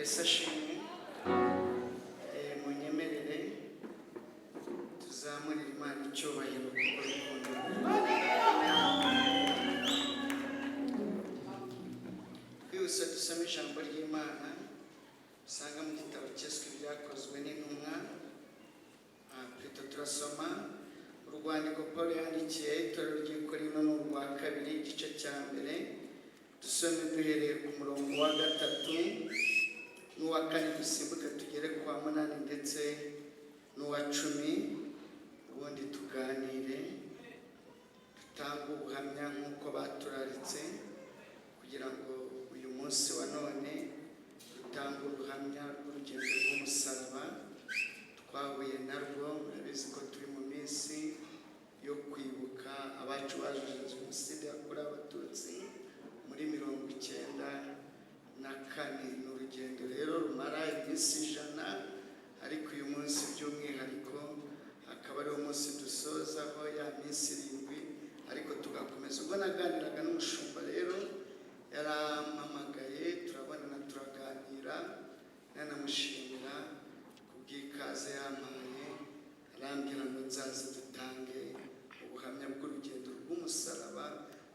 Yesu ashimwe. Munyemerere tuzamurire Imana icyubahiro kuko urukundo rwe. Twihuse dusome ijambo ry'Imana usanga mu gitabo cyiswe Ibyakozwe n'Intumwa. Plutôt turasoma urwandiko Paul yandikiye itorero ry'i Korinto, ni urwa kabiri, igice cya mbere. Dusome duhereye ku murongo wa gatatu n'uwa kane, dusimbuke tugere ku wa munani ndetse n'uwa 10, ubundi tuganire, dutange ubuhamya nk'uko baturaritse kugira ngo uyu munsi wa none dutange ubuhamya bw'urugendo rw'umusaraba twahuye narwo. Murabizi ko turi mu minsi yo kwibuka abacu bazize Jenoside yakorewe Abatutsi muri 94. Ni urugendo rero rumara iminsi 100, ariko uyu munsi by'umwihariko akaba ari umunsi dusozaho ya minsi 7, ariko tugakomeza. Ubwo naganiraga n'umushumba rero, yarampamagaye, turabonana, turaganira, nanamushimira kubw'ikaze yampaye, arambwira ngo nzaze dutange ubuhamya bw'urugendo rw'umusaraba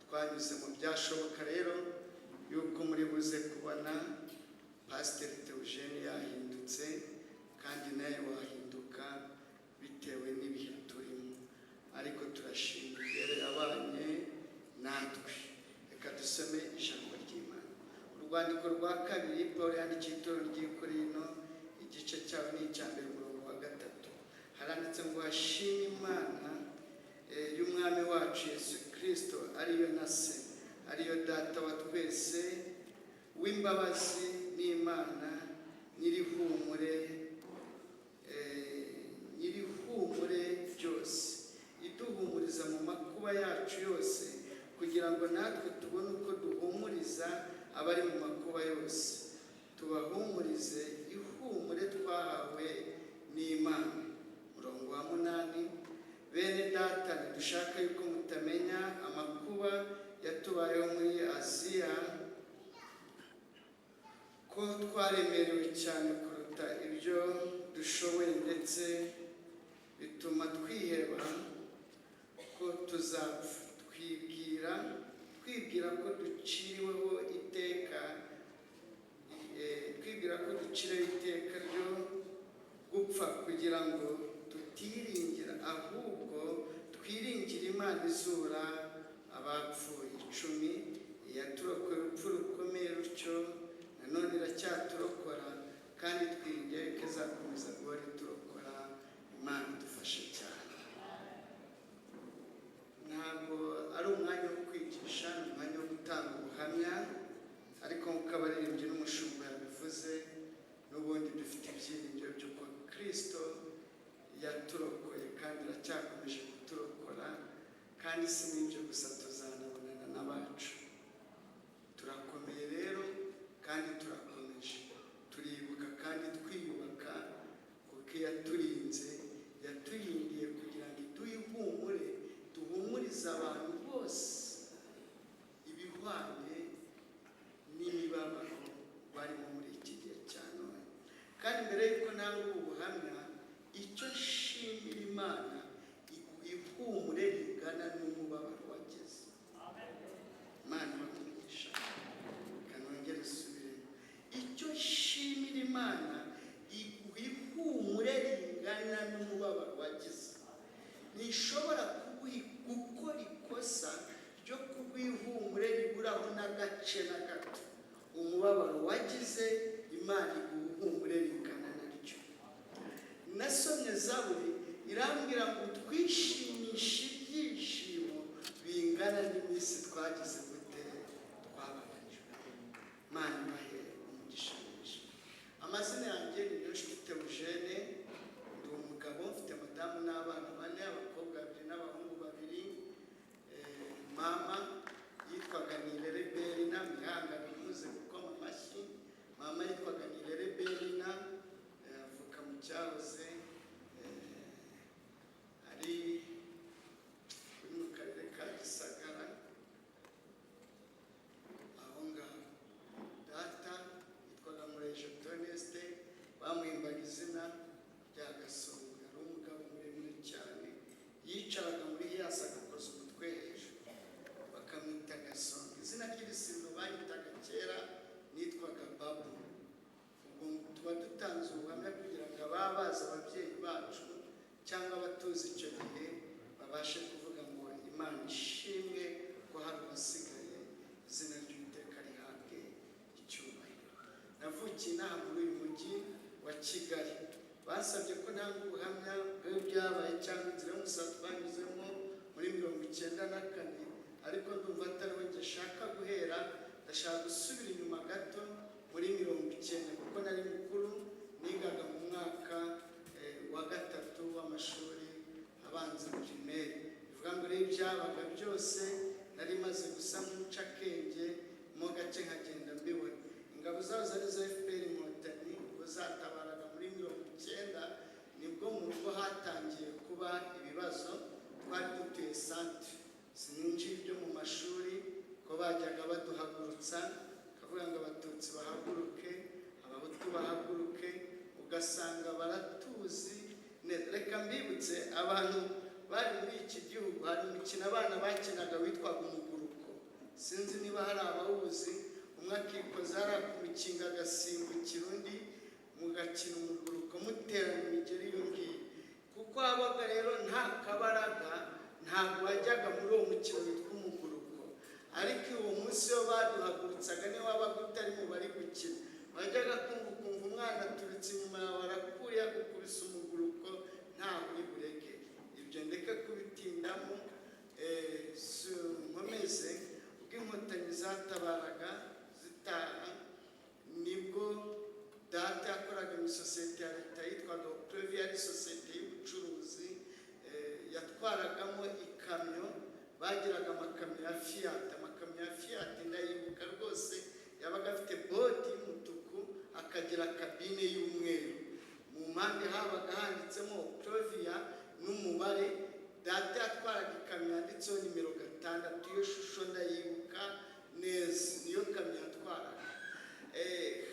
twanyuze mu. Byashoboka rero yuko muri buze kubona Pasiteri Theogene yahindutse, kandi nawe wahinduka bitewe n'ibihe turimo, ariko turashima imbere yabanye natwe. Reka dusome ijambo ry'Imana, urwandiko rwa kabiri Paul yandikiye itorero ry'i Korinto, igice cyaho ni icya mbere, umurongo wa gatatu. Haranditse ngo: "Hashime Imana y'Umwami wacu Yesu Kirisito, ariyo na Se, ariyo Data wa twese, w'imbabazi n'Imana nyirihumure, nyirihumure ryose, iduhumuriza mu makuba yacu yose, kugira ngo natwe tubone uko duhumuriza abari mu makuba yose, tubahumurize ihumure twahawe n'Imana." Murongo wa munani: "Bene Data, ntidushaka yuko mutamenya amakuba yatubayeho muri Aziya, ko twaremerewe cyane kuruta ibyo dushoboye, ndetse bituma twiheba ko tuzapfa. Twibwira ko duciriweho iteka, twibwira ko duciriweho iteka ryo gupfa, kugira ngo tutiringira, ahubwo twiringire Imana izura abapfuye." 10: "Iyaturokoye urupfu rukomeye rutyo, nanone iracyaturokora, kandi twiringiye ko izakomeza guhora iturokora." Imana idufashe cyane. Ntabwo ari umwanya wo kwigisha, ni umwanya wo gutanga ubuhamya, ariko nk'uko abaririmbyi n'umushumba yabivuze, n'ubundi dufite ibyiringiro by'uko Kirisito yaturokoye kandi iracyakomeje kuturokora, kandi si n'ibyo gusa, tuzanabonana n'abacu. Turakomeye rero kandi turakomeje, turibuka kandi twiyubaka, kuko iyo yaturinze, yaturindiye kugira ngo iduhe ihumure, duhumurize abantu bose ibihwanye n'imibabaro barimo muri iki gihe cya none. Kandi mbere y'uko ntanga ubu buhamya, icyo nshimira Imana, ihumure rigana n'umubabaro wagize. Imana ibamugisha. Kanongere isubiremo: icyo nshimira Imana, iguha ihumure ringana n'umubabaro wagize. Ntishobora gukora ikosa ryo kuguha ihumure riburaho n'agace na gato. Umubabaro wagize, Imana iguha ihumure ringana naryo. Nasomye Zaburi, irambwira ngo twishimishe ibyishimo bingana n'iminsi twagize gute, twababajwe. Imana ibahe umugisha mwinshi. Amazina yanjye ni Niyonshuti Theogene, ndi umugabo, mfite madamu n'abana bane, abakobwa babiri n'abahungu babiri. Mama yitwaga Nirere Berina. Mwihangane ntuze gukoma amashyi. Mama yitwaga Nirere Berina, avuka mu cyahoze ari Navukiye inaha muri uyu mujyi wa Kigali. Basabye ko ntanga ubuhamya bw'ibyabaye cyangwa inzira y'umusaraba twanyuzemo muri 94, ariko ndumva atariho njye nshaka guhera. Ndashaka gusubira inyuma gato muri 90, kuko nari mukuru, nigaga mu mwaka wa gatatu w'amashuri abanza, primaire. Bivuga ngo rero ibyabaga byose nari maze gusa nk'uca akenge mo gake, nkagenda mbibona. Ingabo zabo zari za FPR Inkotanyi, ubwo zatabaraga muri 90, nibwo mu rugo hatangiye kuba ibibazo. Twari dutuye centre. Sininjiye ibyo mu mashuri, ko bajyaga baduhagurutsa bakavuga ngo Abatutsi bahaguruke, Abahutu bahaguruke, ugasanga baratuzi neza. Reka mbibutse abantu bari muri iki gihugu, hari umukino abana bakinaga witwaga umuguruko. Sinzi niba hari abawuzi. Umwe akikoza hariya ku mukinga, agasimbukira undi, mugakina umuguruko, muterana imigeri iyo ngiyo. Kuko habaga rero nta kabaraga, ntabwo wajyaga muri uwo mukino witwa umuguruko. Ariko uwo munsi iyo baduhagurutsaga, niyo wabaga utari mu bari gukina, wajyaga kumva ukumva umwana aturutse inyuma yawe, arakuriye, agukubise umuguruko, ntaho uri burege. Ibyo ndeke kubitindamo, nkomeze. Ubwo Inkotanyi zatabaraga zitaha, nibwo data yakoraga mu isosiyete ya leta yitwaga Oprevia, ari sosiyete y'ubucuruzi, yatwaragamo ikamyo. Bagiraga amakamyo ya Fiat. Amakamyo ya Fiat ndayibuka rwose, yabaga afite body y'umutuku, akagira cabine y'umweru, mu mpande habaga handitsemo Oprovia n'umubare. Data yatwaraga ikamyo yanditseho nimero 6. Iyo shusho ndayibuka neza, niyo kamyo yatwaraga.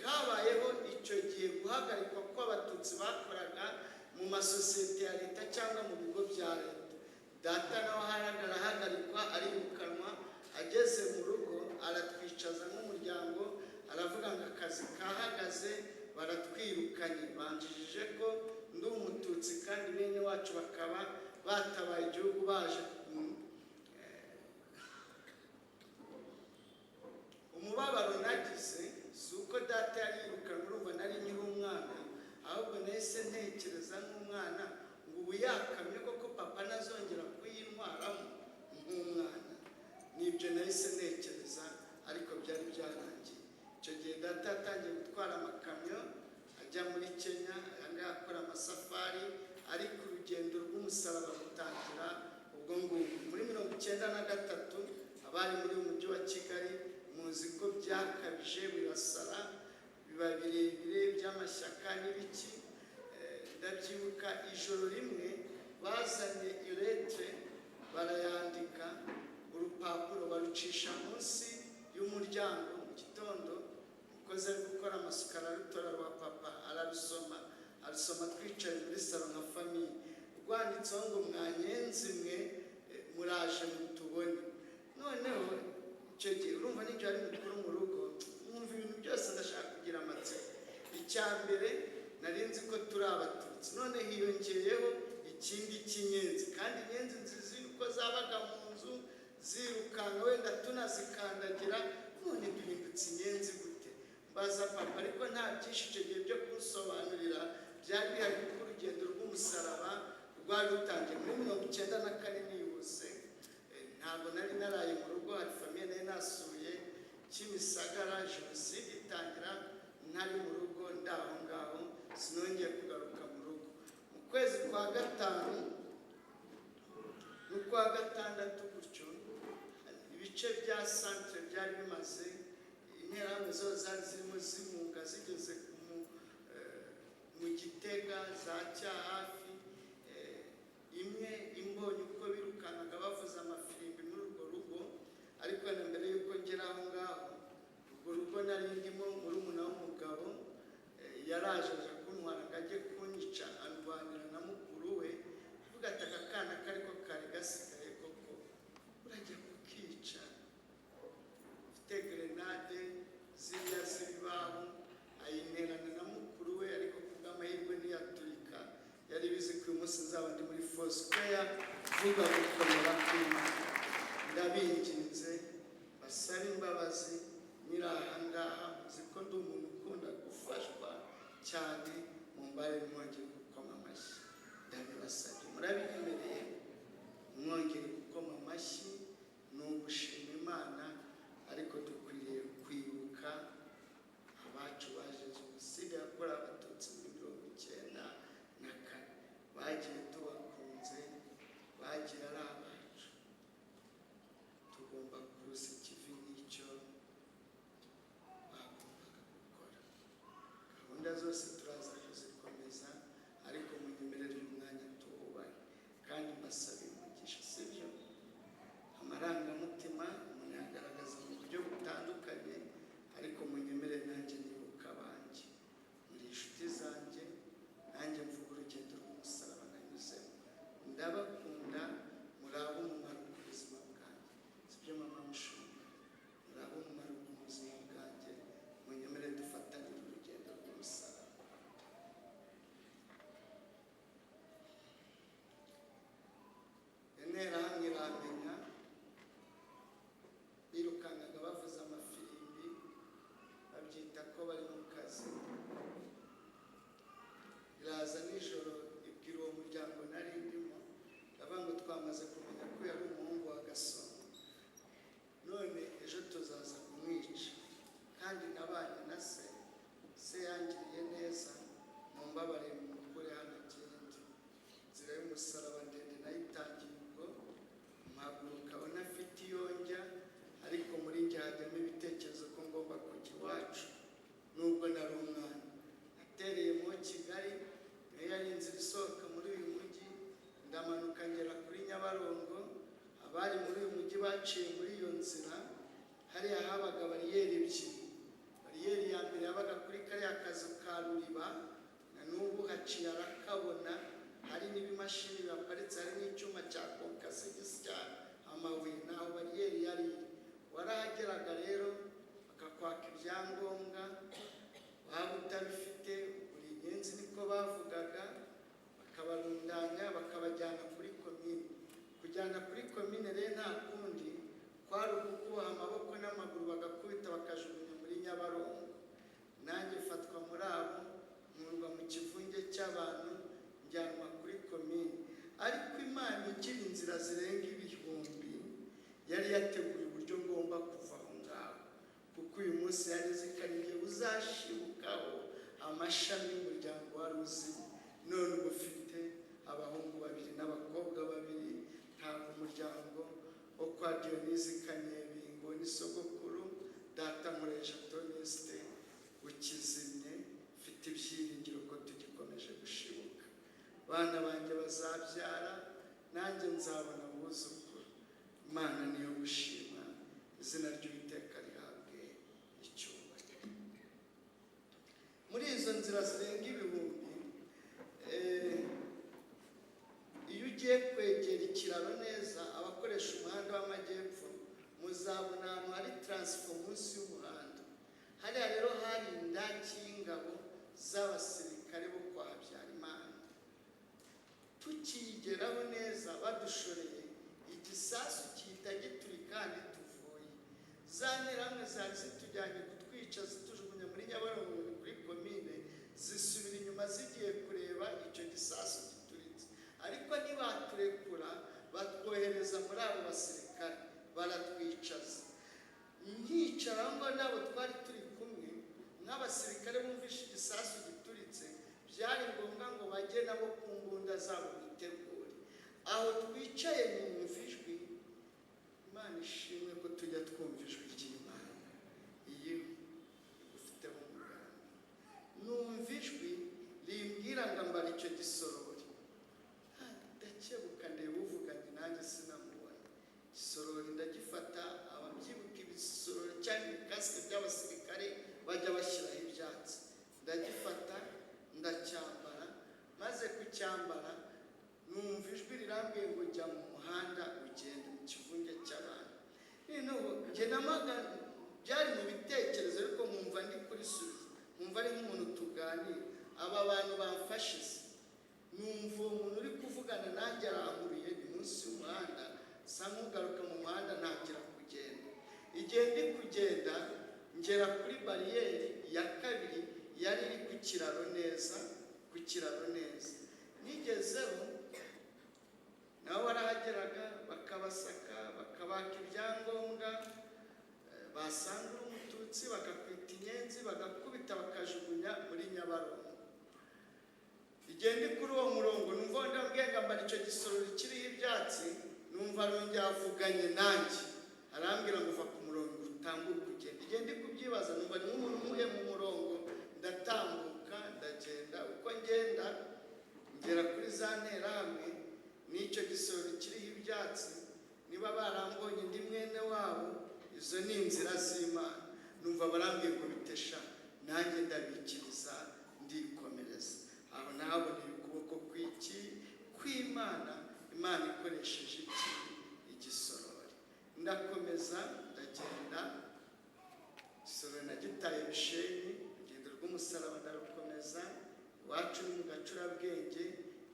Habayeho icyo gihe guhagarikwa kw'Abatutsi bakoraga mu masosiyete ya leta cyangwa mu bigo bya leta. Data nawe arahagarikwa, arirukanwa. Ageze mu rugo aratwicaza nk'umuryango, aravuga ngo akazi kahagaze, baratwirukanye, banjijije ko ndi Umututsi kandi bene wacu bakaba batabaye igihugu baje. Umubabaro nagize si uko data yari yirukanwe, urumva nari nkiri umwana, ahubwo nahise ntekereza nk'umwana ngo ubu yakamye koko papa ntazongera kuyintwaramo nk'umwana. Nibyo nahise ntekereza, ariko byari byarangiye. Icyo gihe data yatangiye gutwara amakamyo ajya muri Kenya, aya ngaya akora amasafari, ariko urugendo rw'umusaraba rutangira ubwo ngubwo muri 93. Abari muri uyu mujyi wa Kigali muzi ko byakabije, birasara, biba birebire by'amashyaka n'ibiki. Ndabyibuka ijoro rimwe bazanye ilettre, barayandika, urupapuro barucisha munsi y'umuryango. Mu gitondo umukozi ari gukora amasuku ararutora rwa papa, ararusoma, arusoma twicaye muri salon nka famille, rwanditseho ngo mwanyenzi mwe, muraje mutubone. Noneho icyo gihe urumva n'ibyo ari mukuru mu rugo, mwumva ibintu byose ndashaka kugira amatsiko. Icya mbere nari nzi ko turi Abatutsi, none hiyongeyeho ikindi cy'inyenzi, kandi inyenzi nziza yuko zabaga mu nzu zirukanka, wenda tunazikandagira, none duhindutse inyenzi gute? Mbaza papa, ariko nta byinshi icyo gihe byo kunsobanurira byari bihari, kuko urugendo rw'umusaraba rwari rutangiye muri 94. Nihuse, ntabwo nari naraye mu rugo, hari famille nari nasuye Kimisagara. Jenoside itangira ntari mu rugo, ndi aho ngaho, sinongeye kugaruka mu rugo. Mu kwezi kwa gatanu n'ukwa gatandatu gutyo, ibice bya centre byari bimaze, Interahamwe zose zari zirimo zimunga zigeze mu Gitega za Cyahafi. Imwe imbonye uko birukankaga bavuza amafirimbi muri urwo rugo. Ariko na mbere y'uko ngera aho ngaho, urwo rugo nari ndimo, murumuna w'umugabo yaraje aje kuntwara ngo ajye kunyica, andwanira na mukuru we, avuga ati aka kana kariko kari gasigaye koko urajya kukica. Ufite grenade ziriya z'ibibaho, ayinterana na mukuru we, ariko kubw'amahirwe ntiyaturika. Yari bizi ko uyu munsi nzaba ndi muri Foursquare vuga gukomera kw'Imana. Ndabinginze basabe imbabazi nyiri aha ngaha, muzi ko ndi umuntu ukunda gufasha. gufashwa cyane. Mumbare mwongere gukoma amashyi, ndabibasabye, murabinyemereye? Mwongere gukoma amashyi. Ni ugushima Imana, ariko dukwiriye kwibuka abacu baje Jenoside yakorewe Abatutsi muri 94. Bagiye tubakunze, bagiye ari abacu. Tugomba kuza ikivi n'icyo bagombaga gukora. Gahunda zose turaza kuzikomeza, ariko munyemerere uyu mwanya tuwubahe kandi mbasabe umugisha, sibyo? Amarangamutima umuntu yagaragaza mu buryo butandukanye, ariko munyemerere nanjye nibuka abanjye. Muri inshuti zanjye, nanjye mvuga urugendo rw'umusaraba nanyuzemo. Ndabakunda, muri ab'umumaro ku buzima bwanjye, sibyo mama Mushumba? Muri ab'umumaro ku buzima bwanjye. Munyemerere dufatanyire urugendo rw'umusaraba. Interahamwe iramenya, birukankaga bavuza amafirimbi, babyita ko bari mu kazi. Iraza nijoro, ibwira uwo muryango nari ndimo, ndavuga ngo twamaze kumenya ko yari umuhungu wa Gasongo, none ejo tuzaza kumwica, kandi nabanye na se, se yangiriye neza, mumbabare mukure hano agende. Inzira y'umusaraba ndende nayitangiye ubwo, mpaguruka unafite iyo njya, ariko muri njye hajyamo ibitekerezo ko ngomba kujya iwacu nubwo nari umwana. Natereye mu Kigali, niyo yari inzira isohoka muri uyu mujyi, ndamanuka ngera kuri Nyabarongo. Abari muri uyu mujyi baciye muri iyo nzira. Hariya habaga bariyeri ebyiri. Bariyeri ya mbere yabaga kuri kariya kazu ka Ruriba, na n'ubu haciye arakabona, hari n'ibimashini bihaparitse, hari n'icyuma cya konkase gisya amabuye. Naho bariyeri yari iri. Warahageraga rero bakakwaka ibyangombwa, waba utabifite uri inyenzi, niko bavugaga, bakabarundanya bakabajyana kuri komine. Kujyana kuri komine rero nta kundi, kwari ukukuboha amaboko n'amaguru, bagakubita bakajugunya muri Nyabarongo. Nanjye mfatwa muri abo, nkurwa mu kivunge cy'abantu, njyanwa kuri komine. Ariko Imana igira inzira zirenga ibihumbi, yari yateguye uburyo ngomba kuva aho ngaho, kuko uyu munsi yari izi ko ari njye uzashibukaho amashami y'umuryango wari uzimo. None ubu ufite abahungu babiri n'abakobwa babiri. Ntabwo umuryango wo kwa Diyonizi Kanyebingo n'isogokuru data Mureja Toneste ukizimye. Mfite ibyiringiro ko tugikomeje gushibuka. Abana banjye bazabyara, nanjye nzabona abuzukuru. Imana niyo gushima, izina ry'Uwiteka rihabwe icyubahiro. Muri izo nzira zirenga ibihumbi, iyo ugiye kwegera ikiraro neza, abakoresha umuhanda w'amajyepfo muzabona ahantu hari taransifo munsi y'umuhanda. Hariya rero hari indaki y'ingabo z'abasirikare bo kwa Habyarimana. Tukiyigeraho neza, badushoreye igisasu gihita giturika tuvuye. Za nterahamwe zari zitujyanye kutwica, zitujugunya muri Nyabarongo kuri komine, zisubira inyuma zigiye kureba icyo gisasu gituritse, ariko ntibaturekura, batwohereza muri abo basirikare, baratwicaza. Nkicara ngo nabo twari turi kumwe nk'abasirikare bumvishe igisasu gituritse, byari ngombwa ngo bajye nabo ku mbunda zabo bitegure. Aho twicaye numva ijwi. Imana ishimwe ko tujya twumva ijwi ry'Imana iyo igufiteho umugambi. Numva ijwi rimbwira ngo ambara icyo gisorori. Ndakebuka ndeba uvuganye nanjye, sinamubona. Igisorori ndagifata. Ababyibuka ibisorori cyangwa ibikasike by'abasirikare bajya bashyiraho ibyatsi, ndagifata ndacyambara. Maze kucyambara numva ijwi rirambwiye ngo jya mu muhanda ugende mu kivunge cy'abantu. Noneho njye namaga byari mu bitekerezo, ariko nkumva ndi kurisubiza, nkumva ari nk'umuntu tuganira. Aba bantu bamfashe se? Numva uwo muntu uri kuvugana nanjye arankuriye, ni munsi y'umuhanda, sa nk'ugaruka mu muhanda, ntangira kugenda. Igihe ndi kugenda ngera kuri bariyeri ya kabiri yari kiraro neza, ku kiraro neza. Nigezeho nabo barahageraga bakabasaka, bakabaka ibyangombwa, basanga uri Umututsi bakakwita inyenzi, bagakubita bakajugunya muri Nyabarongo. Igihe ndi kuri uwo murongo, numva wenda mbwenga mbara icyo gisorori kiriho ibyatsi, numva arongera avuganye nanjye, arambwira ngo: "Va ku murongo utambuke ugenda." Igihe ndi kubyibaza, numva ni nk'umuntu nkuye mu murongo, ndatambuka ndagenda. Uko ngenda ngera kuri za nterahamwe n'icyo gisorori kiriho ibyatsi, niba barambonye ndi mwene wabo, izo ni inzira z'Imana. Numva barambwiye ngo: "Bitesha." Nanjye ndabikiriza, ndikomereza. Aho nahaboneye ukuboko kw'iki? Kw'Imana. Imana ikoresheje iki? Igisorori. Ndakomeza ndagenda, igisorori nagitaye Bishenyi, urugendo rw'umusaraba ndarukomeza. Iwacu ni mu Gacurabwenge.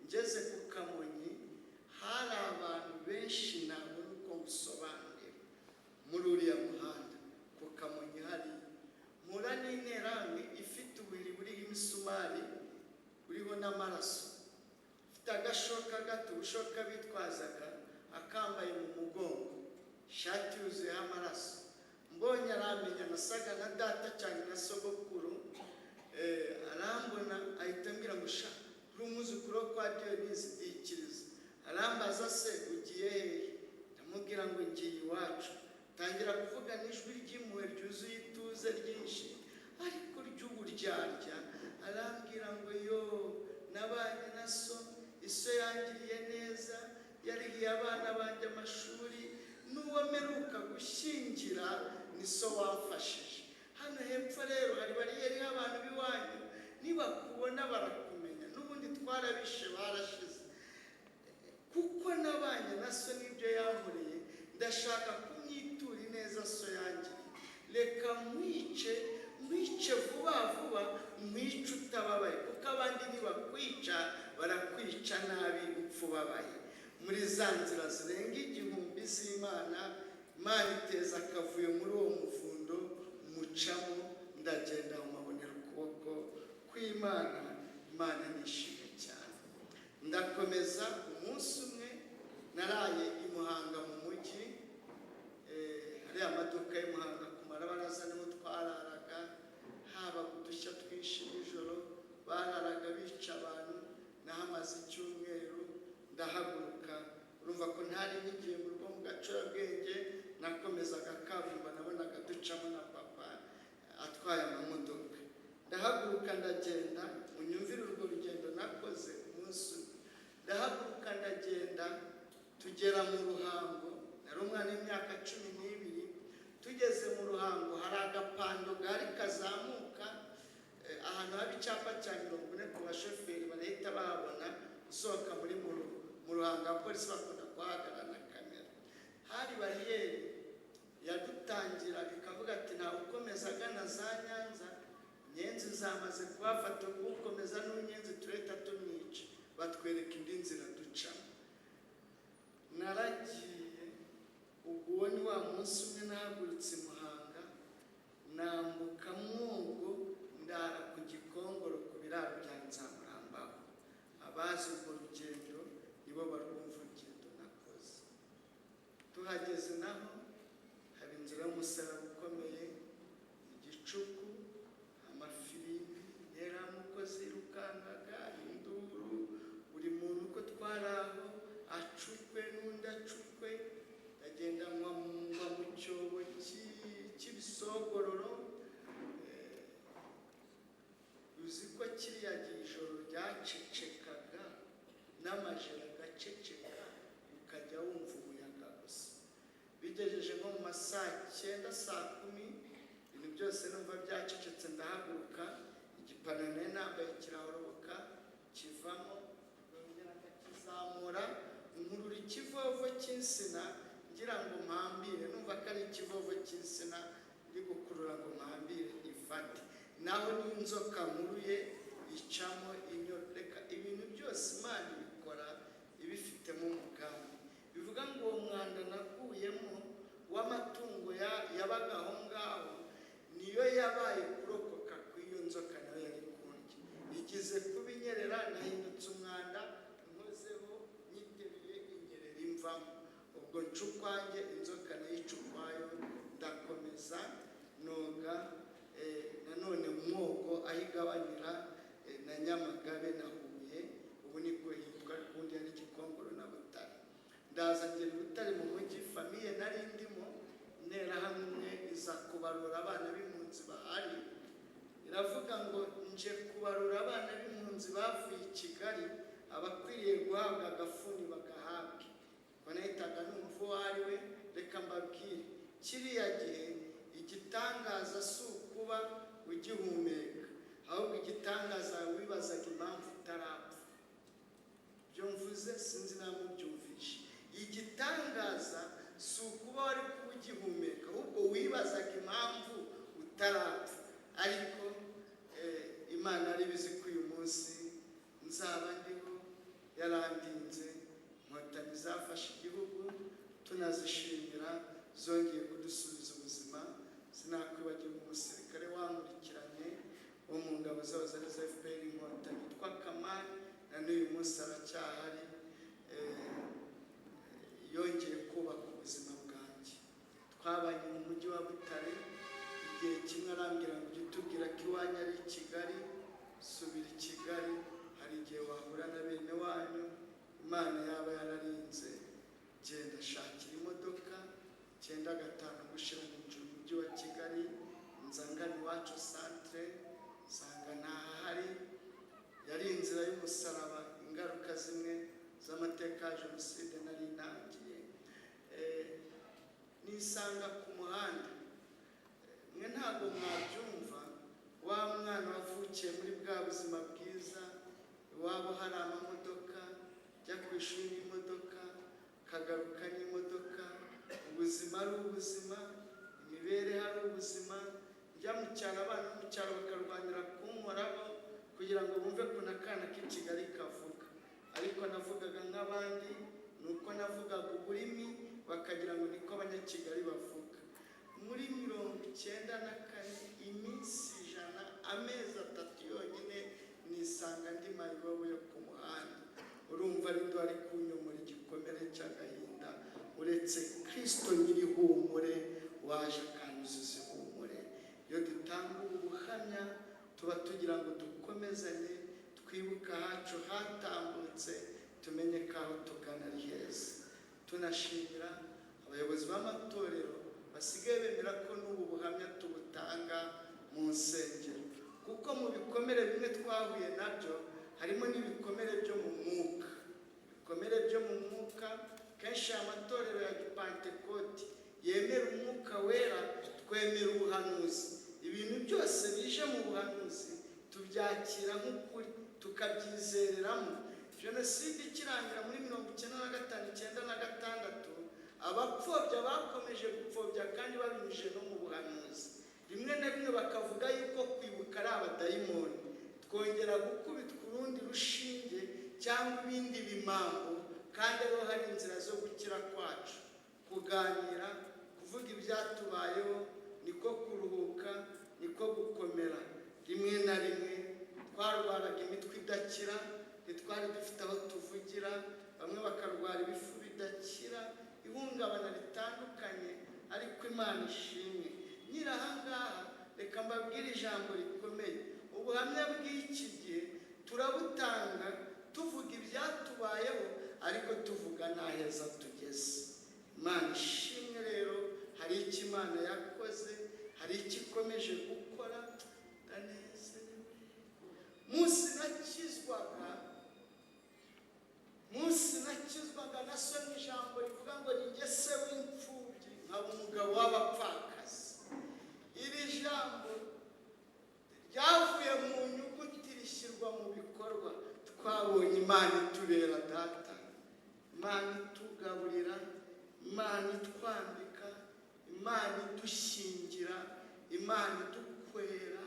Ngeze ku Kamonyi hari abantu benshi ntabona uko ngusobanurira. Muri uriya muhanda ku Kamonyi hari mpura n'interahamwe ifite uburiri buriho imisumari, buriho n'amaraso, ifite agashoka gato, ubushoka bitwazaga, akambaye mu mugongo, ishati yuzuyeho amaraso. Mbonye aramenya, nasaga na data cyane na sogokuru. Arambona ahita ambwira ngo: "Sha, uri umwuzukuru wo kwa Diyonizi?" Ndikiriza. Arambaza: "Se ugiye hehe?" Ndamubwira ngo: "Ngiye iwacu." Tangira kuvuga n'ijwi ry'impuhwe ryuzuye ituze ryinshi ariko ry'uburyarya. Arambwira ngo: "Yo, nabanye na so, iso yangiriye neza, yarihiye abana banjye amashuri, n'uwo mperuka gushyingira ni so wamfashije. Hano hepfo rero hari bariyeri y'abantu b'iwanyu, nibakubona barakumenya, n'ubundi twarabishe barashize. Kuko nabanye na so n'ibyo yankoreye, ndashaka kumwitura ineza so yangiriye. Reka nkwice, nkwice vuba vuba, nkwice utababaye, kuko abandi nibakwica barakwica nabi, upfa ubabaye." Muri za nzira zirenga igihumbi z'Imana, Imana iteza akavuyo muri uwo muvundo, mucamo ndagenda, mabonera ukuboko kw'Imana. Imana nishimye cyane. Ndakomeza. Umunsi umwe naraye i Muhanga mu mujyi, hariya amaduka y'i Muhanga ku marabaraza niho twararaga. Haba udushya twinshi nijoro, bararaga bica abantu. Nahamaze icyumweru. Ndahaguruka, urumva ko ntari nkigiye mu rugo mu Gacurabwenge, nakomezaga kaburimbo nabonaga ducamo na papa atwaye amamodoka. Ndahaguruka ndagenda. Munyumvire urwo rugendo nakoze umunsi umwe. Ndahaguruka ndagenda, tugera mu Ruhango. Nari umwana w'imyaka 12. Tugeze mu Ruhango hari agapando gahari kazamuka, ahantu haba icyapa cya 40 ku bashoferi barahita bahabona. Usohoka muri mu Ruhango, abapolisi bakunda kuhahagarara na kamera. Hari bariyeri yadutangiraga ikavuga ati: "Ntawe ukomeza agana za Nyanza, nyenzi zamaze kuhafata, ukomeza n'unyenzi turahita tumwica." Batwereka indi nzira ducamo. Naragiye. Ubwo uwo ni wa munsi umwe nahagurutse i Muhanga, nambuka Mwogo, ndara ku Gikongoro ku biraro bya Nzamurambaho. Abazi urwo rugendo nibo barwumva, urugendo nakoze. Tuhageze naho haba inzira y'umusaraba ukomeye, igicuku, amafirimbi, interahamwe zirukankaga, induru, buri muntu uko twari aho acukwe n'undi acukwe. Ndagenda ngwa mu cyobo cy'ibisogororo. Uzi ko kiriya gihe ijoro ryacecekaga n'amajoro agaceceka, ukajya wumva umuyaga gusa. Bigejeje nko mu ma saa cyenda, saa kumi, ibintu byose numva byacecetse, ndahaguruka, igipantaro nari nambaye kirahoroboka kivamo, ndongera ndakizamura, nkurura ikivovo cy'insina ngira ngo mpambire, numva ko ari ikivovo cy'insina ndi gukurura ngo mpambire ifate, naho n'inzoka nkuruye icamo inyoreka. Ibintu byose Imana ibikora ibifitemo umugambi. Bivuga ngo uwo mwanda naguyemo w'amatungo yabaga aho ngaho niyo yabaye kurokoka kw'iyo nzoka, nayo yari kundya. kubarura abana b'impunzi bahari. Iravuga ngo nje kubarura abana b'impunzi bavuye i Kigali, abakwiriye guhabwa agafuni bagahabwe. Ngo nahitaga numva uwo ari we. Reka mbabwire, kiriya gihe igitangaza si ukuba ugihumeka, ahubwo igitangaza wibazaga impamvu utarapfa. Ibyo mvuze sinzi namubyumvishe. Igitangaza si ukuba wari kuba ugihumeka, ahubwo wibazaga impamvu utarapfa. Ariko Imana yari ibizi ko uyu munsi nzaba ndiho, yarandinze. Inkotanyi zafashe igihugu, tunazishimira, zongeye kudusubiza ubuzima. Sinakwibagirwa umusirikare wankurikiranye wo mu ngabo zabo zari za FPR Inkotanyi witwa Kamari, na n'uyu munsi aracyahari. Yongeye kubaka ubuzima bwanjye. Twabanye mu mujyi wa Butare igihe kimwe, arambwira ngo ujye utubwira ko iwanyu ari i Kigali, subira i Kigali, hari igihe wahura na bene wanyu Imana yaba yararinze. Genda shakira imodoka. 95 gushyira ninjira umujyi wa Kigali, nza ngana iwacu centre, nsanga ntahari. Yari inzira y'umusaraba, ingaruka zimwe z'amateka ya jenoside nari ntangiye. Nisanga ku muhanda. Mwe ntabwo mwabyumva, wa mwana wavukiye muri bwa buzima bwiza, iwabo hari amamodoka, jya ku ishuri n'imodoka, kagaruka n'imodoka, ubuzima ari ubuzima, imibereho ari ubuzima. Njya mu cyaro, abana bo mu cyaro bakarwanira kunkoraho kugira ngo bumve ko akana k'i Kigali kavuga. Ariko navugaga nk'abandi, ni uko navugaga ururimi bakagira ngo niko Abanyakigali bavuga. Muri 94, iminsi 100, amezi 3 yonyine, nisanga ndi mayibobo yo ku muhanda. Urumva ari ndo ari kunyomora igikomere cy'agahinda, uretse Kirisito nyir'ihumure waje akanyuzuza ihumure. Iyo dutanga ubu buhamya, tuba tugira ngo dukomezanye, twibuke ahacu hatambutse, tumenye ko aho tugana ari heza. Tunashimira abayobozi b'amatorero basigaye bemera ko n'ubu buhamya tubutanga mu nsengero, kuko mu bikomere bimwe twahuye nabyo harimo n'ibikomere byo mu mwuka. Ibikomere byo mu mwuka, kenshi aya matorero ya gipantekoti yemera umwuka wera, twemera ubuhanuzi. Ibintu byose bije mu buhanuzi tubyakira nk'ukuri, tukabyizereramo. Jenoside ikirangira muri 95, 96, abapfobya bakomeje gupfobya kandi babinyujije no mu buhanuzi. Rimwe na rimwe bakavuga yuko kwibuka ari abadayimoni. Twongera gukubitwa urundi rushinge cyangwa ibindi bimambo, kandi ariho hari inzira zo gukira kwacu. Kuganira, kuvuga ibyatubayeho, niko kuruhuka, niko gukomera. Rimwe na rimwe twarwaraga imitwe idakira, ntitwari dufite aho tuvugira, bamwe bakarwara ibifu bidakira, ihungabana ritandukanye. Ariko Imana ishimwe. Nyiri ahangaha, reka mbabwire ijambo rikomeye. Ubuhamya bw'iki gihe turabutanga tuvuga ibyatubayeho, ariko tuvuga n'aheza tugeze. Imana ishimwe rero, hari icyo Imana yakoze, hari icyo ikomeje gukora. Ndanezerewe. Munsi nakizwaga, nasomye ijambo rivuga ngo ni njye se w'imfubyi, nkaba umugabo w'abapfakazi. Iri jambo ryavuye mu nyuguti rishyirwa mu bikorwa. Twabonye Imana itubera data, Imana itugaburira, Imana itwambika, Imana idushyingira, Imana idukorera,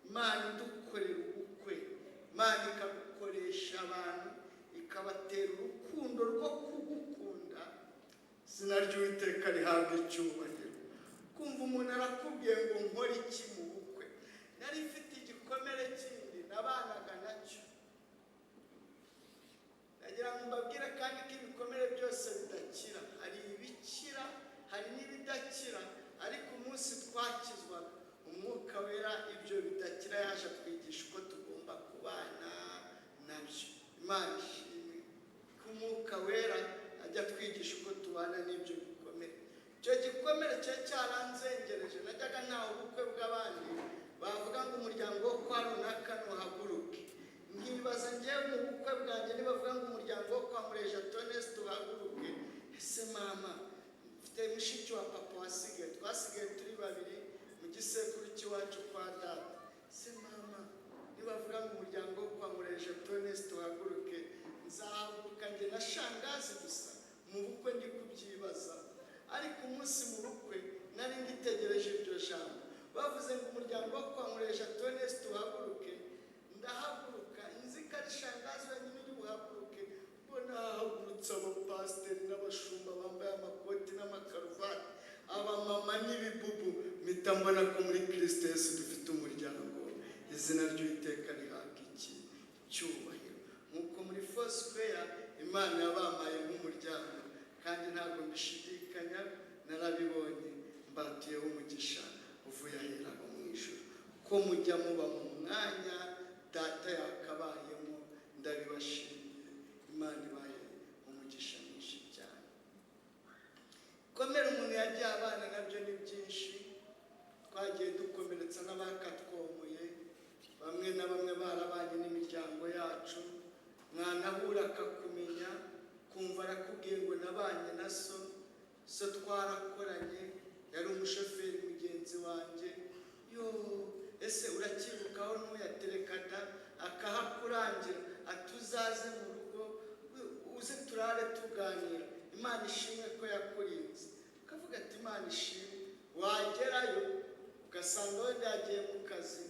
Imana idukorera ubukwe, Imana ikagukoresha abantu, ikabatera urukundo rwo kugukunda. Izina ry'Uwiteka rihabwa icyubahiro. Kumva umuntu arakubwiye ngo nkore iki mu bukwe? Nari mfite igikomere kindi nabanaga nacyo. Ndagira ngo mbabwire kandi ko ibikomere byose bidakira. Hari ibikira, hari n'ibidakira. Ariko umunsi twakizwaga, umwuka wera ibyo bidakira yaje atwigisha uko tugomba kubana nabyo. Imana ishimwe ko umwuka wera ajya atwigisha uko tubana n'ibyo bikomere. Icyo gikomere cyari cyaranzengereje, najyaga ntaha. ntaha ubukwe bw'abandi, bavuga ngo umuryango wo kwa runaka ntuhaguruke, nkibaza ngewe mu bukwe bwanjye nibavuga ngo umuryango wo kwa Mureja Tonesi tuhaguruke, ese mama, mfite mushiki wa papa wasigaye, twasigaye turi babiri mu gisekuru cy'iwacu kwa data. Ese mama, nibavuga ngo umuryango wo kwa Mureja Tonesi tuhaguruke, nzahaguruka njye na shangazi gusa? Mu bukwe ndi kubyibaza, ariko umunsi mu bukwe nari ngitegereje iryo jambo. Bavuze ngo umuryango wo kwa Mureja Tonesi tuhaguruke, ndahaguruka, nzi ko ari shangazi wenyine uri buhaguruke. Mbona hahagurutse abapasiteri n'abashumba bambaye amakoti n'amakaruvati, abamama n'ibibubu, mpita mbona ko muri Kirisito Yesu dufite umuryango. Izina ry'Uwiteka rihabwa iki cyubahiro. Nk'uko muri Foursquare Imana yabampaye nk'umuryango, kandi ntabwo mbishidikanya, narabibonye. Mbatuyeho umugisha uvuye ahera ho mu ijuru, ko mujya muba mu mwanya data yakabayemo. Ndabibashimiye, Imana ibahe umugisha mwinshi cyane. Komera umuntu yagiye abana nabyo ni byinshi. Twagiye dukomeretsa n'abakatwomoye, bamwe na bamwe barabanye n'imiryango yacu. Mwanahura akakumenya, kumva arakubwiye ngo nabanye na so, so twarakoranye, yari umushoferi mugenzi wanjye. Yo, ese uracyibukaho? Ntuyaterekada akahakurangira, ati uzaze mu rugo, uze turare tuganira, Imana ishimwe ko yakurinze. Ukavuga ati Imana ishimwe. Wagerayo ugasanga wenda yagiye mu kazi,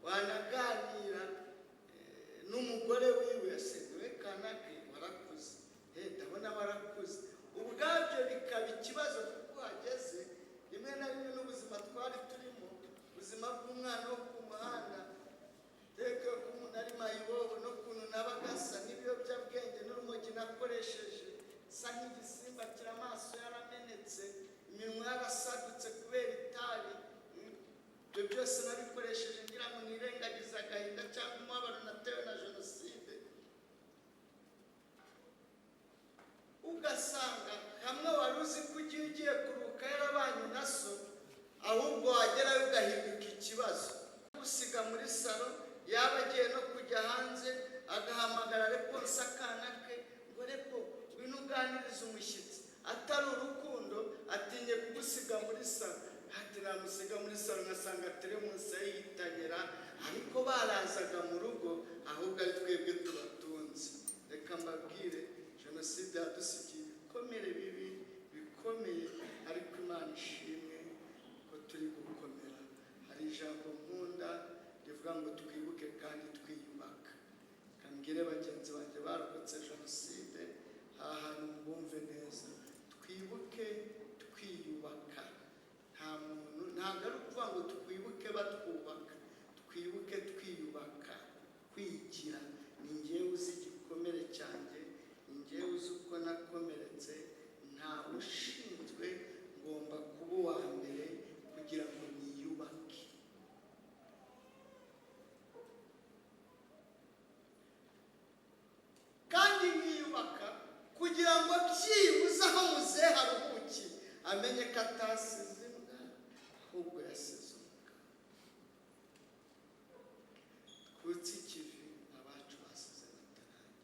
wanaganira n'umugore wiwe, ese niwe kanake? Warakuze, ndabona warakuze. Ubwabyo bikaba ikibazo, kuko uhageze rimwe na rimwe n'ubuzima twari turimo, ubuzima bw'umwana wo ku muhanda, teka ko umuntu ari mayibobo, n'ukuntu nabaga asa n'ibiyobyabwenge n'urumogi nakoresheje, nsa nk'igisimba kiri, amaso yaramenetse, iminwa yarasadutse kubera itabi. Ibyo byose nabikoresheje ngira ngo nirengagize agahinda cyangwa umubabaro natewe na jenoside. Ugasanga hamwe wari uzi ko ugiye ugiye kuruhuka yarabanye na so, ahubwo wagerayo ugahinduka ikibazo. Gusiga muri salo, yaba agiye no kujya hanze agahamagara Reponse akana ke ngo repo ngwino uganirize umushyitsi. Atari urukundo, atinye kugusiga muri salo, ati namusiga muri salo ngasanga teremusi yitanyira. Ariko barazaga mu rugo, ahubwo ari twebwe tubatunze. Reka mbabwire, jenoside yadusigiye ibikomere bibi bikomeye, ariko Imana ishimwe ko turi gukomera. Hari ijambo nkunda rivuga ngo twibuke kandi twiyubaka. Kambwire bagenzi banjye barokotse jenoside, aha hantu bumve neza, twibuke twiyubaka. Nta muntu, ntabwo ari ukuvuga ngo twibuke batwubaka, twibuke twiyubaka. Kwigira ni ngewe uzi igikomere cyanjye, ni ngewe uzi uko nakomeretse, ntawe ushinzwe, ngomba kuba uwa mbere kugira ngo niyubake. Kandi nkiyubaka kugira ngo byibuze aho muzehe aruhukiye amenye ko atasize imbwa, ahubwo yasize umugabo. Twutse ikivi abacu basize batarangiye.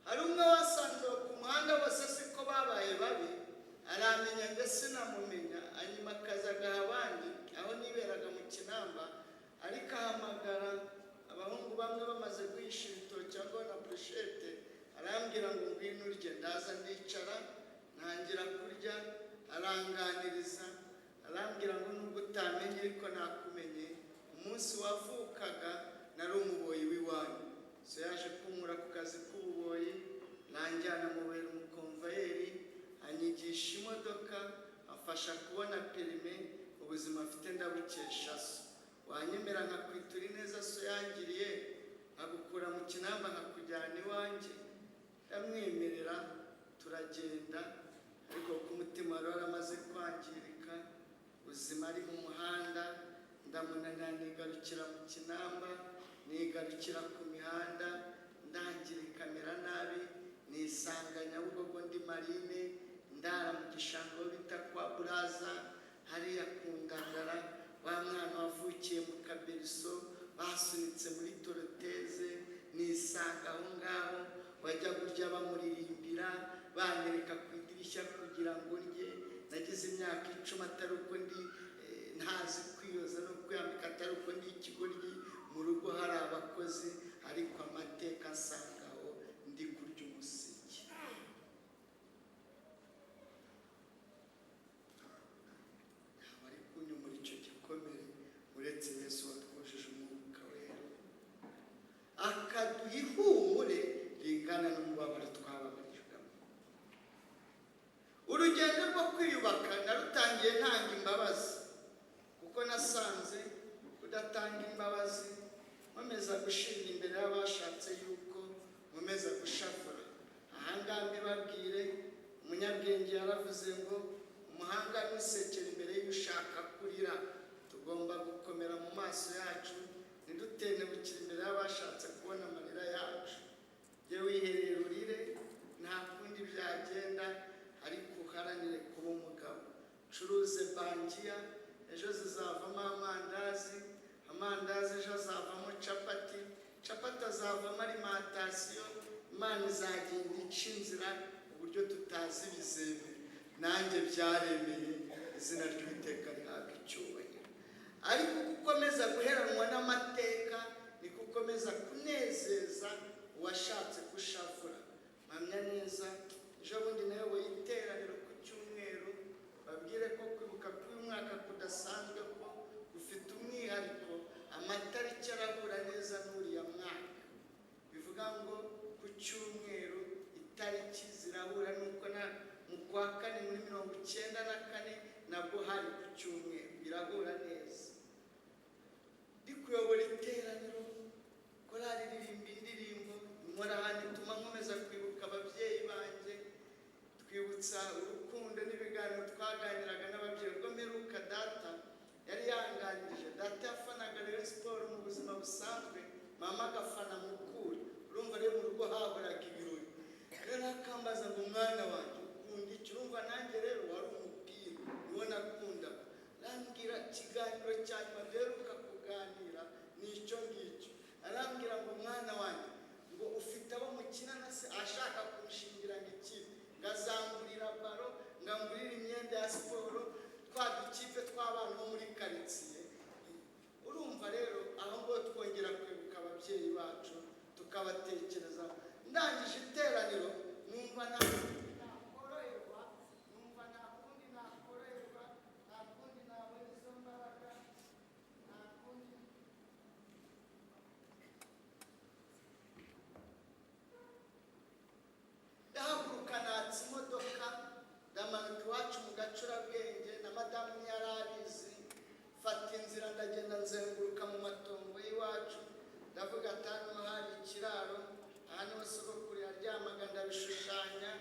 Hari umwe wasanze ku muhanda, bose siko babaye babi, aramenya ndetse sinamumenya, hanyuma akaza agaha abandi aho niberaga mu Kinamba, ariko ahamagara abahungu bamwe bamaze guhisha ibitoki cyangwa na burushete, arambwira ngo ngwino urye. Ndaza ndicara, ntangira kurya, aranganiriza, arambwira ngo nubwo utamenye ariko nakumenye, umunsi wavukaga nari umuboyi w'iwanyu. So yaje kunkura ku kazi k'ububoyi, nanjyana mubera umukomvayeri, anyigisha imodoka, afasha kubona perime. Ubuzima mfite ndabukesha so. Wanyemera nkakwitura ineza so yangiriye, nkagukura mu Kinamba nkakujyana iwanjye? Ndamwemerera, turagenda, ariko ku mutima wari waramaze kwangirika, ubuzima ari mu muhanda, ndamunanira, nigarukira mu Kinamba, nigarukira ku mihanda, ndangirika, mera nabi, nisanga Nyabugogo ndi marine, ndara mu gishanga aho bita kwa Buraza. Hariya ku Ngangara, wa mwana wavukiye mu kaberiso basunitse muri toroteze, nisanga aho ngaho, wajya kurya bamuririmbira, banyereka ku idirishya kugira ngo ndye. Nagize imyaka 10 atari uko ndi ntazi kwiyoza no kwiyambika, atari uko ndi ikigoryi, mu rugo hari abakozi, ariko amateka asangaho ndi kurya umusiki. Ntabwo ari kunyumura icyo gikomere uretse Yesu watwujije umwuka wera, akaduha ihumure ringana n'umubabaro twababarijwemo. Urugendo rwo kwiyubaka narutangiye ntanga imbabazi, kuko nasanze kudatanga imbabazi nkomeza gushinga imbere y'abashatse yuko nkomeza gushavura. Ahangaha mbibabwire, umunyabwenge yaravuze ngo umuhanga ntusekere imbere y'ushaka kurira. Tugomba gukomera mu maso yacu, ntidutenebukire imbere y'abashatse kubona amarira yacu. Jye wiherera urire, nta kundi byagenda, ariko uharanire kuba umugabo. Curuze bangiya, ejo zizavamo amandazi, amandazi ejo azavamo capati, capati azavamo alimantasiyo. Imana izagenda ica inzira uburyo tutazi bizemeye. Nanjye byaremeye, izina ry'Uwiteka rihabwa icyubahiro. Ariko uko ukomeza guheranwa n'amateka, niko ukomeza kunezeza uwashatse gushavura. Mpamya neza, ejo bundi nayoboye iteraniro ku cyumweru, babwire ko kwibuka k'uyu mwaka kudasanzwe, ko gufite umwihariko, amatariki arahura neza n'uriya mwaka. Bivuga ngo ku cyumweru itariki zirahura, nuko na mu kwa kane muri 94 nabwo hari ku cyumweru, birahura neza. Ndi kuyobora iteraniro, korali ririmba indirimbo inkorahani ituma nkomeza kwibuka ababyeyi banjye, twibutsa urukundo n'ibiganiro twaganiraga n'ababyeyi. Ubwo mperuka data yari yanganirije, data yafanaga Rayon Sport mu buzima busanzwe, mama agafana Mukura. Urumva rero mu rugo hahoraga ibirori. Rero akambaza ngo mwana wanjye ukunda iki? Urumva nanjye rero wari umupira niwo nakundaga. Arambwira ikiganiro cya nyuma duheruka kuganira ni icyo ngicyo. Arambwira ngo mwana wanjye ngo ufite abo mukina na se, ashaka kumushingira ngo ikipe, ngazangurira baro, ngangurira imyenda ya siporo, twa dukipe tw'abana bo muri karitsiye. Urumva rero aho ngo twongera kwibuka ababyeyi bacu, tukabatekereza. Ndangije iteraniro numva nta kundi nakoroherwa, numva nta kundi nakoroherwa, nta kundi nabona izo mbaraga, nta kundi. Ndahaguruka natsa imodoka, ndamanuka iwacu mu Gacurabwenge, na madamu ntiyari abizi. Mfata inzira ndagenda nzenguruka mu matongo y'iwacu, ndavuga ati hano hari ikiraro, aha niho sogokuru yaryamaga, ndabishushanya.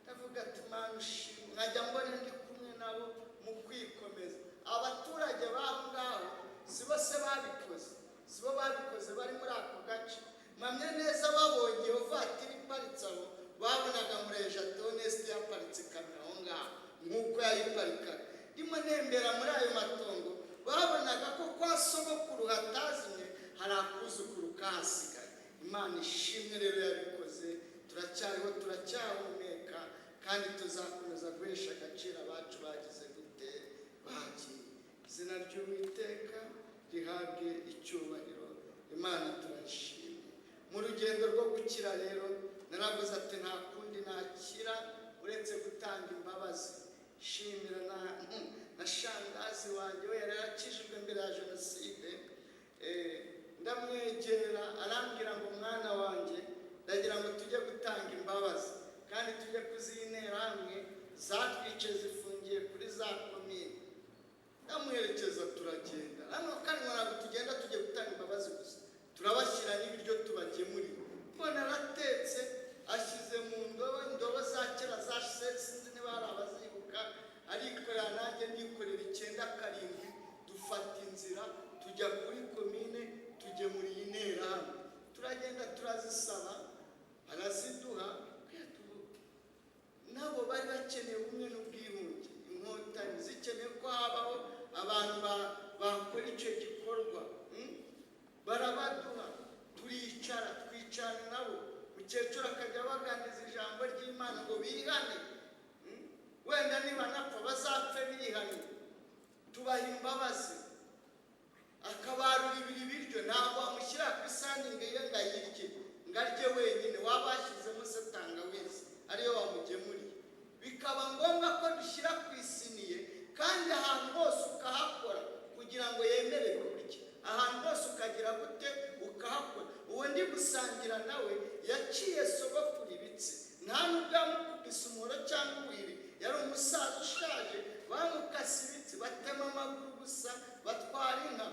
Ndavuga ati Mana ushimwe, nkajya mbona ndi kumwe nabo mu kwikomeza. Abaturage b'aho ngaho si bo se babikoze, si bo babikoze bari muri ako gace. Mpamya neza babonye iyo vatiri iparitse aho, babonaga Mureja Theoneste yaparitse ikamyo aho ngaho nk'uko yayiparikaga. Ndimo ntembera muri ayo matongo, babonaga ko kwa sogokuru hatazimye, hari akuzukuru kahasigaye. Imana ishimwe rero yabikoze, turacyariho, turacyahumeka, kandi tuzakomeza guhesha agaciro abacu bagize gute, bagiye. Izina ry'Uwiteka rihabwe icyubahiro. Imana turayishimye. Mu rugendo rwo gukira rero naravuze ati nta kundi nakira uretse gutanga imbabazi. Shimira na shangazi wanjye, we yari yarakijijwe mbere ya jenoside. Ndamwegera arambwira ngo mwana wanjye ndagira ngo tujye gutanga imbabazi, kandi tujye kuzinera hamwe zatwice zifungiye kuri za komine. Ndamuherekeza turagenda. Hano kandi ntabwo tugenda tujye gutanga imbabazi gusa, turabashyira n'ibiryo tubagemurira. Mbona aratetse ashyize mu ndobo, indobo za kera zashize, sinzi niba hari abazibuka, arikorera nanjye ndikorera 9 7, dufata inzira tujya kuri komine tugemura iyi ntera hano. Turagenda turazisaba, araziduha. Nabo bari bakeneye ubumwe n'ubwiyunge, Inkotanyi zikeneye ko habaho Barabaduha, turicara, twicarana nabo. Mukecuru akajya abaganiriza ijambo ry'Imana ngo bihane. Wenda niba napfa bazapfe bihane. Tubaha imbabazi, akabarura ibiri biryo. Ntabwo wamushyira ku isahani ngo iyo ngo ayirye, ngo arye wenyine. Waba washyizemo se tangawizi ariyo wamugemuriye, bikaba ngombwa ko dushyira ku isiniye. Kandi ahantu hose ukahakora kugira ngo yemere kurya, ahantu hose ukagira gute, ukahakora. Uwo ndi gusangira nawe yaciye sogokuru ibitsi, nta nubwo yamukubise umuhoro cyangwa ubuhiri. Yari umusaza ushaje, bamukase ibitsi, batema amaguru gusa, batwara inka.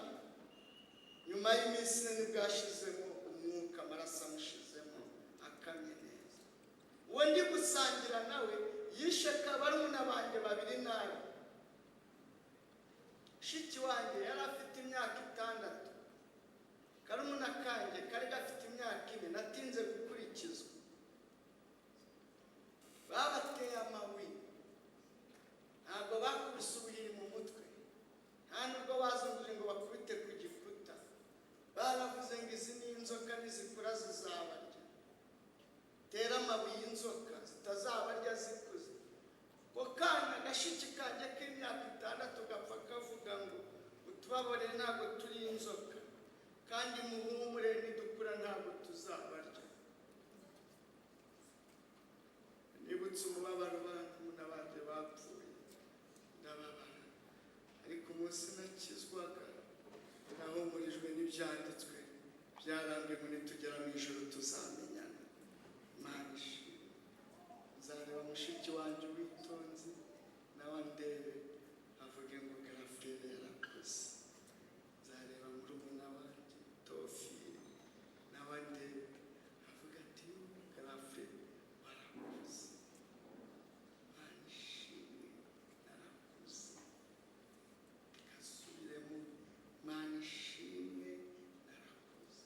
Nyuma y'iminsi 4 nibwo yashizemo umwuka, amaraso amushizemo, akamye neza. Uwo ndi gusangira nawe yishe barumuna banjye babiri nabi. Shiki wanjye yari afite imyaka 6, karumuna kanjye kari gafite imyaka 4. Natinze gukurikizwa. Babateye amabuye, ntabwo bakubise ubuhiri mu mutwe, nta nubwo bazunguje ngo bakubite ku gikuta. Baravuze ngo izi ni inzoka, nizikura zizabarya, tera amabuye inzoka zitazabarya zikuze. Ko kana gashiki kanjye k'imyaka 6 gapfa kavuga ngo utubabarire, ntabwo turi inzoka, kandi muhumure, nidukura ntabwo tuzabarya. Nibutse umubabaro barumuna banjye bapfuye, ndababara. Ariko umunsi nakizwaga nahumurijwe n'ibyanditswe byarambiwe ngo nitugera mu ijoro tuzamenyana. Imana ishimwe. Nzareba mushiki wanjye witonze nawe andebe avuge ngo garafurere yarakoze. Nzareba murumuna wanjye Tofili nawe andebe avuga ati garafurere warakoze. Imana ishimwe, narakoze. Reka Imana ishimwe, narakoze.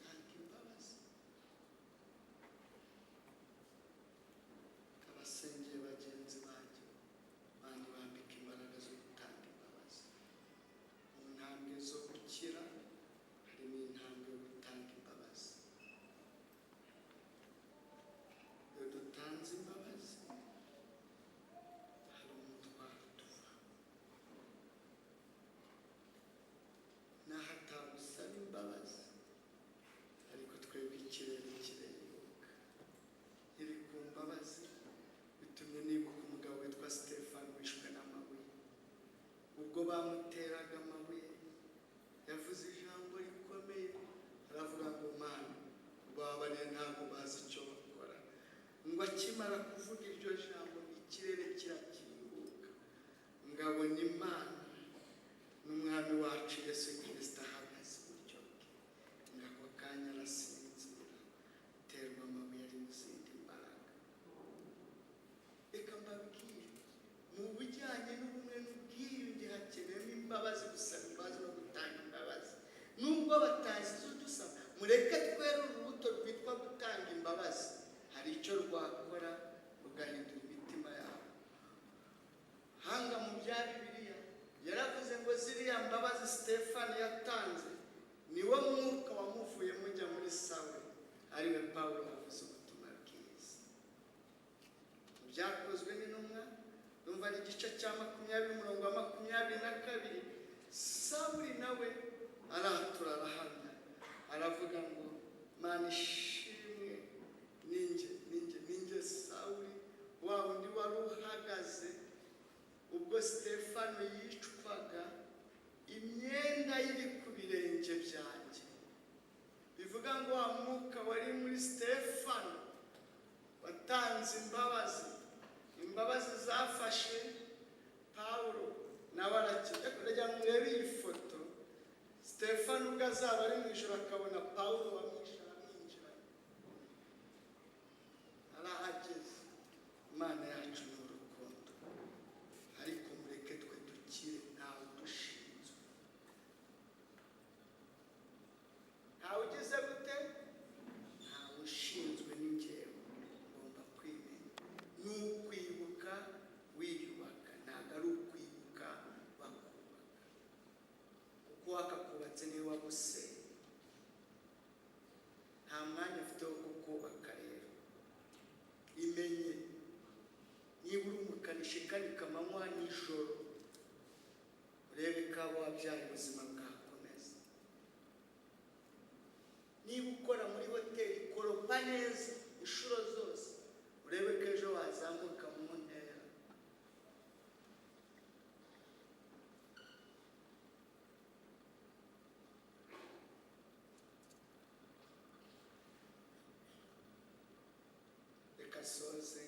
Tanga imbabazi. Abasengeye bagenzi banjye, Imana ibambika imbaraga zo gutanga imbabazi. Mu ntambwe zo gukira harimo intambwe yo gutanga imbabazi. Iyo dutanze imbabazi hari umutwaro tuva naho atagusaba imbabazi, ariko twebwe ikirere kireyuka. Iri ku mbabazi bitumye nibuka umugabo witwa Stefano wishwe n'amabuye. Ubwo bamuteraga amabuye yavuze ijambo rikomeye, aravuga ngo Mana ubabariye, ntabwo bazi icyo bakora. Ngo akimara kuvuga iryo jambo ikirere kirakinguka, ngabona Imana n'umwami wacu Yesu Kirisito ahagaze iburyo bwe. Ngo ako kanya arasinzira, terwa amabuye ari mu zindi mbaraga. Reka mbabwire, mu bijyanye n'ubumwe n'ubwiyunge hakenewemo imbabazi, gusaba imbabazi no gutanga imbabazi. Nubwo batazi izo dusaba, mureke twere urubuto rwitwa gutanga imbabazi. Hari icyo rwakora rugahindura imitima yabo. Hanga mu bya Bibiliya yaravuze ngo ziriya mbabazi Stefano yatanze niwo mwuka wamuvuyemo ujya muri Sawuli, ariwe Pawulo wavuze ubutumwa bwiza. Mu byakozwe n'intumwa, numva ari igice cya 20 umurongo wa 22, Sawuli nawe aratura, arahamya, aravuga ngo Mana ishimwe, ninjye ninjye ninjye Sawuli wa wundi wari uhagaze ubwo Stefano yicwaga, imyenda iri ku birenge byanjye. Bivuga ngo wa mwuka wari muri Stefano watanze imbabazi, imbabazi zafashe Pawulo nawe arakira. Ndagira ngo murebe iyi foto, Stefano ubwo azaba ari mu ijoro akabona Pawulo wamwishe aramwinjiranye, arahageze. Imana yacu ni urukundo, ariko mureke twe dukire, ntawe udushinzwe, ntawe ugize gute, ntawe ushinzwe, ni njyewe ngomba kwimenya. Ni ukwibuka. Ugikanika amanywa nijoro, urebe ko abo wabyaye ubuzima bwakomeza. Niba ukora muri hoteli, koropa neza inshuro zose, urebe ko ejo wazamuka mu ntera. Reka soze.